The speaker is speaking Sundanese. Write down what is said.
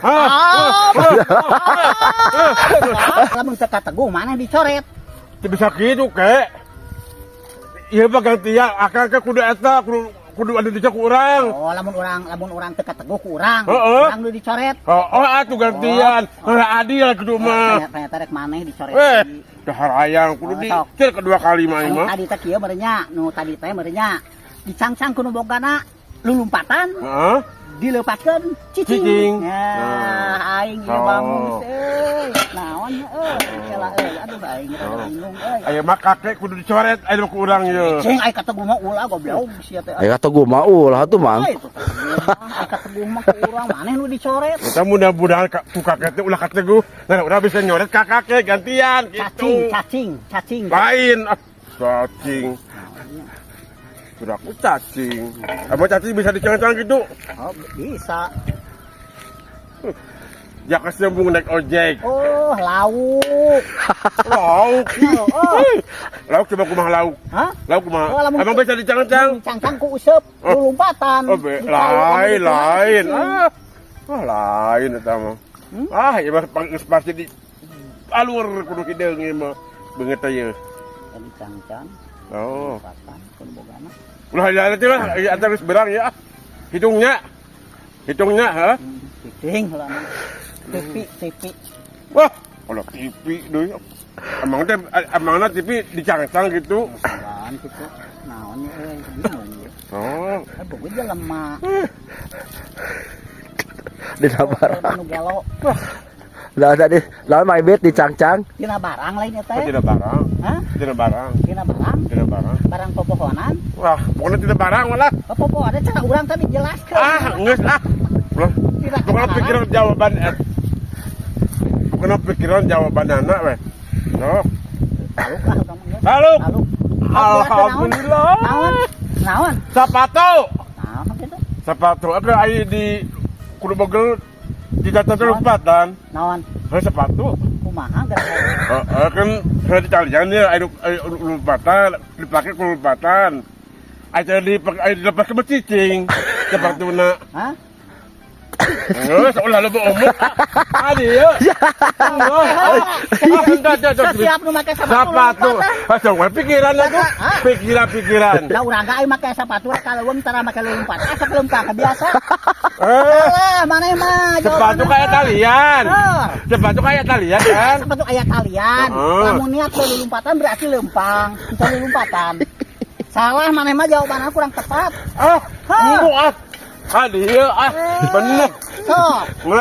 Ah. Lamun teu kateguh, maneh dicoret? Teu bisa kitu, Kek. Ieu mah gantian, akang ke kudu eta, kudu kudu anu dicoret ku urang. Oh, lamun urang teu kateguh ku urang, Heeh. urang nu dicoret. Oh, atuh gantian. Heuh, adil kudu mah. Ternyata rek maneh dicoret. Eh, dahar hayang kudu Oh, di sok. cek kedua kali mah Anu mah. tadi teh kieu meureun nya, nu tadi teh meureun nya dicangcang ku nu bogana lulumpatan, Heeh. dileupatkeun cicing. Cicing. Ya, Nah. aing ieu Oh. bangun euy. Naon euy? Kela euy, aduh, aing rada bingung euy. Aya mah kakek kudu dicoret aya ku urang ieu. Cing, ai kateguh mah ulah, goblok sia teh. Aya kateguh mah ulah tuh, Mang. Euy, tuh kateguh mah, ai kateguh mah ku urang, maneh nu dicoret. Kita mudah-mudahan ku kakek teh ulah kateguh. Nah, urang bisa nyoret ka kakek gantian Cacing, gitu. Cacing, cacing. Lain ah, cacing. Sudah aku cacing. Emang cacing bisa dicangcang gitu? Oh, bisa. Jaka Sembung naik ojek. Oh, lauk. Lauk. Oh. Lauk coba kumaha lauk? Hah? Lauk kumaha? Oh, lamun- Emang bisa dicangcang? Cangcang ku useup, Oh. lompatan. Oh, lain, lain. Ah, ah lain eta mah. Hmm? Ah, ieu mah geus pasti di alur kudu hideung ieu mah. Beungeut teh ieu. Tadi cangcang, Oh. lompatan, kudu bogana. Ulah ya teh lah, ieu atuh geus berang ya. Hitungnya. Hitungnya, ha? Cicing lah. TV, TV. Wah, kalau TV deui. Emang teh emangna TV dicangcang gitu. Apaan gitu? Naon ya euy, bingung ya. Oh. Eh, boga jelema. Dina barang. Anu gelo. Lah tadi lawan Mang Ibit dicangcang. Tina barang lain eta teh. Tidak barang. Hah? Tidak barang. Tina barang? Tidak barang. Barang popohonan? Wah, pokoknya tidak barang malah. Oh, popohonan cara urang tadi jelaskeun. Ah, geus ah. Ulah. Tidak Pokoknya barang. Pikiran jawaban eh. Pokoknya pikiran jawaban anak weh. Sok. Taluk lah kamu ya. Taluk. Taluk. Alhamdulillah. Naon? Naon? Sepatu. Naon gitu? Sepatu apa ai di kudu begel di data lompatan. Naon? Heuh, sepatu. Kumaha gara? Heeh, kan sudah ditalian ya, ayo ayo lompatan, dipakai ku lompatan. Ayo dipakai, ayo dilepas ke cicing. Sepatuna. Hah? Geus ulah loba omong. Adi ya. Ah, enggak, enggak, enggak. Siap nu make sepatu. Sepatu. Lompatan. Asa we pikiran atuh. Ah. Pikiran-pikiran. Lah, urang ge make sepatu rek kaleuweung tara make lompat. Asa lompat biasa. Eh, Alah, maneh mah sepatu jawabanna kayak mah. talian. Heuh. Sepatu kayak talian kan? Sepatu aya talian. Heeh. Lamun niat ke lompatan berarti lempang, teu lompatan. Salah maneh mah, jawabanna kurang tepat. Ah, Hah. ah. Adi ah, bener. Sok.